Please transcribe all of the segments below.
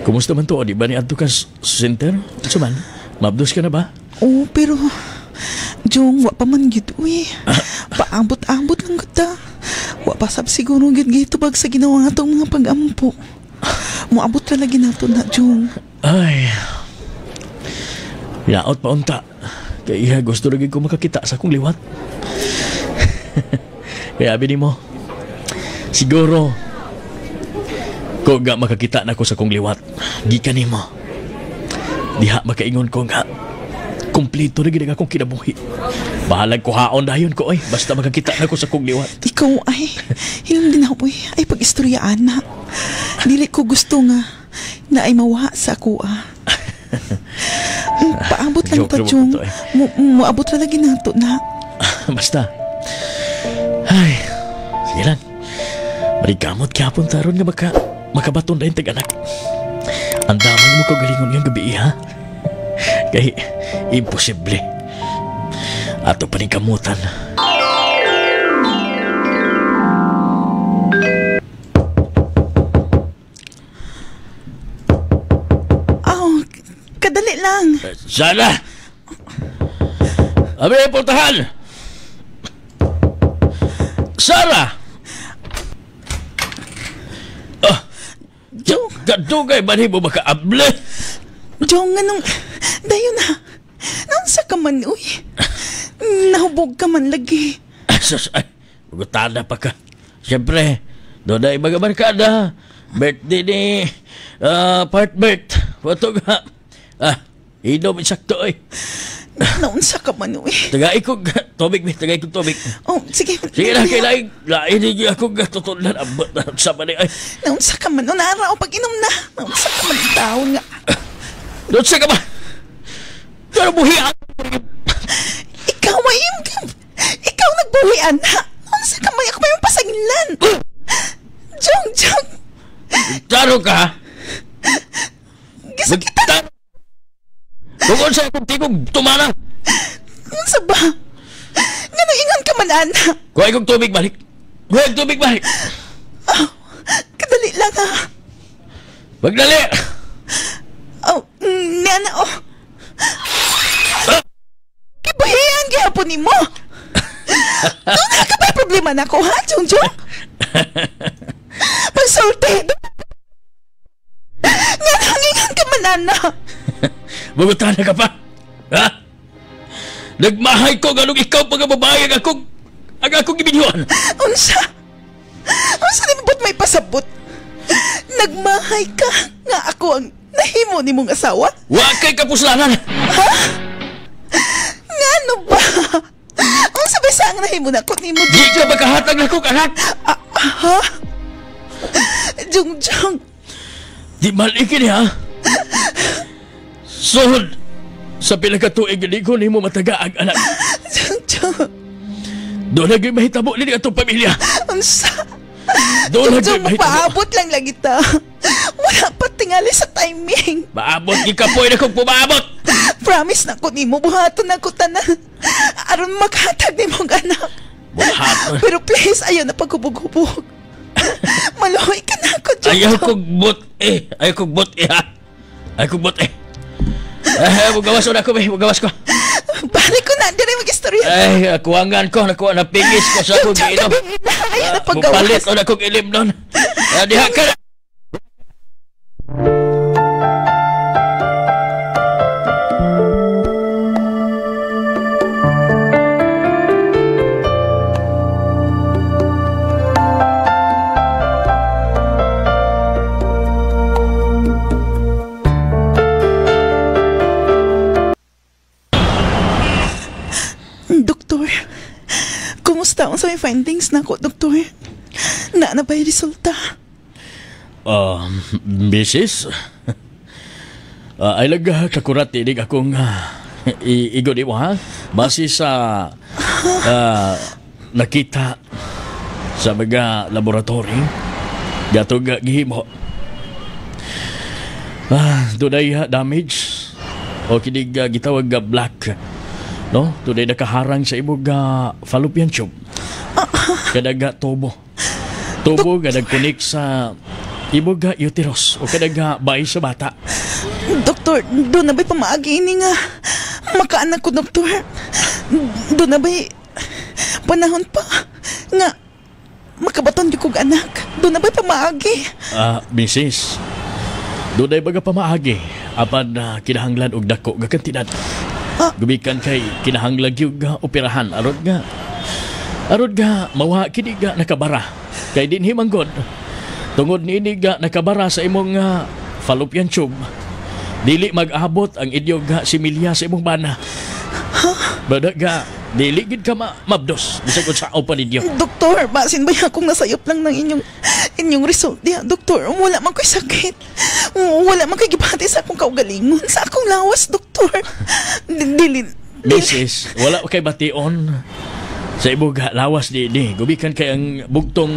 Kumusta man to? Di ba ni adto ka center? Unsa man? Mabdos ka na ba? Oo, pero Jong, wa pa man gyud uy. Paabot-abot lang gud ta. Wa pa sab siguro gyud gitubag sa ginawa nga atong mga pag-ampo. Moabot ra lagi nato na, Jong. Ay. Yaot pa unta. Kay iha gusto ra gyud ko makakita sa akong liwat. Kaya abi nimo, siguro ko ga makakita na ko sa akong liwat. Gikan nimo. Diha makaingon ko nga kumpleto na gid ang akong kinabuhi. Bahalag ko haon dayon ko oy, basta makakita na ko sa akong liwat. Ikaw ay hilom din ako uy, ay pag-istoryaan na. Dili ko gusto nga na ay mawa sa ako ah. Paabot lang Joke ta, ra Jong. to, eh. Moabot ra lagi nato na. Basta. Ay, sige lang. Marikamot gyapon taron nga makabaton dayon tag anak. Ang damang mo kagalingon ngayong gabi, ha? Kay imposible. Ato pa ning kamutan. Oh, kadali lang. Sana! Abi, puntahan! Sara! Ah, Jong, kadugay ba ni mo makaable? Jong, anong... Dayon na. Naunsa ka man, uy. Nahubog ka man lagi. Sus, ay, bugutada pa ka. Siyempre, doon na mga barkada. Birthday ni part birth. Wato nga. Ah, inom insakto, ay. Naunsa ka man, uy. Tagay kong tubig, mi. Tagay kong tubig. Oh, sige. Sige na, kay laing, lain hindi ako tutudlan. Abot na sa mani, ay. Naunsa ka man. Unara, o pag-inom na. Naunsa ka man, tao nga. Naunsa ka ba? Pero buhian. Ikaw, ay, ikaw nagbuhian, ha? Naunsa ka man, ako pa yung pasangilan. Jong, Jong. Taro ka, ha? Gisakitan. Tungkol sa akong tigong tumana. Unsa ba? Nga ingon ka man, ana. Kuha kong tubig balik. Kuha kong tubig balik. Oh, kadali lang, ha. Magdali. Oh, niana, oh. Kibuhian gihapon nimo. Doon na ka ba problema na ko, ha, Jong Jong? Pagsulti. Nga nangingan ka man, ana. Bugutana ka pa. Ha? Nagmahay ko ganong ikaw pag babae ang akong gibinyuan. Unsa? Unsa ni mabot may pasabot? Nagmahay ka nga ako ang nahimo ni mong asawa? Wa kay kapuslanan. Ha? Nga ano ba? Unsa ba sa ang nahimo na ko nimo? Di ka makahatag na kong anak. Ha? Jong Jong. Di malikin ha? Suhod sa pila ka tuig di ko nimo mataga ang anak. Jong Jong. Doon na gyud mahitabo ni atong pamilya. Unsa? Doon na Jong gyud mahitabo. Mapaabot lang lagi ta. Wala pa tingali sa timing. Maabot gikapoy na kong pumaabot. Promise na ko nimo, buhaton na ko tanan. Aron makahatag nimong anak. Buhaton. Pero please, ayaw na paghubog-hubog. Maluhoy ka na ako, Jong. Ayaw kong but eh. Ayaw kong but eh, ha. Ayaw kong but eh. Eh, mugawas na ako, eh. Mugawas ko. Balik ko na, diri mag-istorya. Ay, kuwangan ko. Nakuha na pingis ko sa akong giinom. Ayaw na paggawas. Mupalit o na akong ilim nun. Diha ka na. Doktor, kumusta ang sa may findings na ako, doktor? Na na ba'y resulta? Mrs. Ay lag kakurat tinig akong igo di mo, ha? Base sa nakita sa mga laboratory, gatong gihimo. Dunay damage o kinig gitawag black. No? Tunay nakaharang sa imong fallopian tube. Kadaga tubo. Tubo nga nagkunik sa Imong uterus o kanaga bay sa bata. Doktor, doon na ba'y pamaagi ini nga makaanak ko, doktor? Doon na ba'y panahon pa nga makabaton gyud kog anak? Doon na ba'y pamaagi? Misis, doon ay baga pamaagi apan kinahanglan og dako nga kantidad. Gumikan kay kinahanglan gyud nga operahan arod nga mawa kini nga nakabara. Kay dinhi manggod tungod niini nga nakabara sa imong fallopian tube, dili mag-abot ang inyong similya sa imong bana. Bada ga dili gid ka mabdos bisag unsaon pa ninyo. Doktor, basin ba akong nasayop lang ng inyong result diha, doktor? Wala man ko'y sakit. Wala man ko'y gibati sa akong kaugalingon, sa akong lawas, doktor. Dili. Misis, wala kay bation sa imong lawas di. Gumikan kay ang bugtong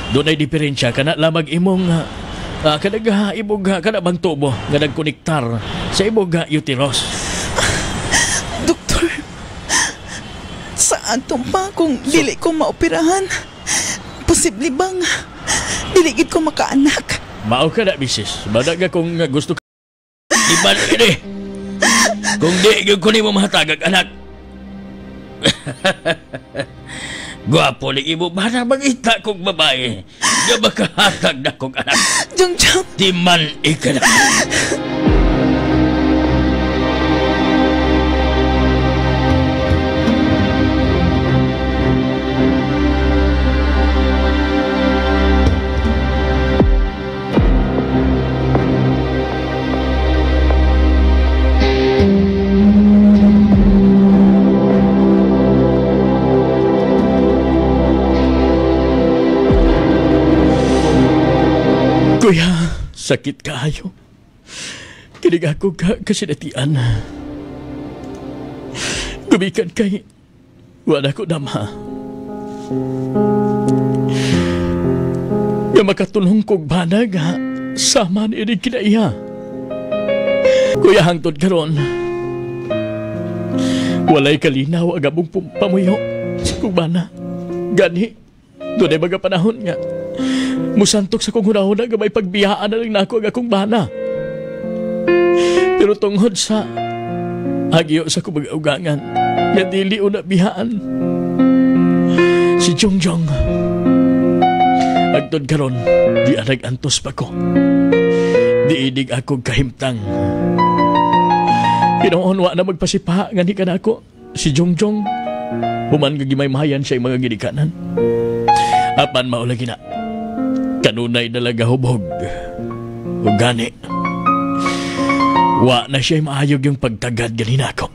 dunay diferensya kana lamang imong kanaga imong kana bang tubo nga nagkonektar sa imong uterus. Doktor, sa atong pa kung dili ko maoperahan, posible bang dili gid ko makaanak? Mao ka na, misis. Badaga kung gusto ka iban ini. Kung di gyud ko nimo mahatagag anak. Gwapo ni imo bana mangita kog babae nga makahatag na kog anak. Jong-jong. Di man ika na. Kuya, sakit kaayo. Kinig ako ka kasinatian. Gumikan kay wala ko dama. Nga makatulong kog banag ha, sama ni inig kinaiya. Kuya, hangtod karon walay kalinaw ang among pamuyo sa kong bana. Gani, doon ay mga panahon nga musantok sa kong hunahuna nga may pagbiyaan na lang nako ang akong bana. Pero tungod sa agyo sa kong mag-augangan nga dili una biyaan si Jongjong. Agtod karon di anag-antos pa ko. Di inig akong kahimtang. Ginoon, wa na magpasipa nga ni ka na ako si Jongjong. Human nga gimaymayan siya mga ginikanan. Apan maulagi na kanunay dalaga hubog. O gani, wa na siya'y maayog yung pagtagad ganina ako.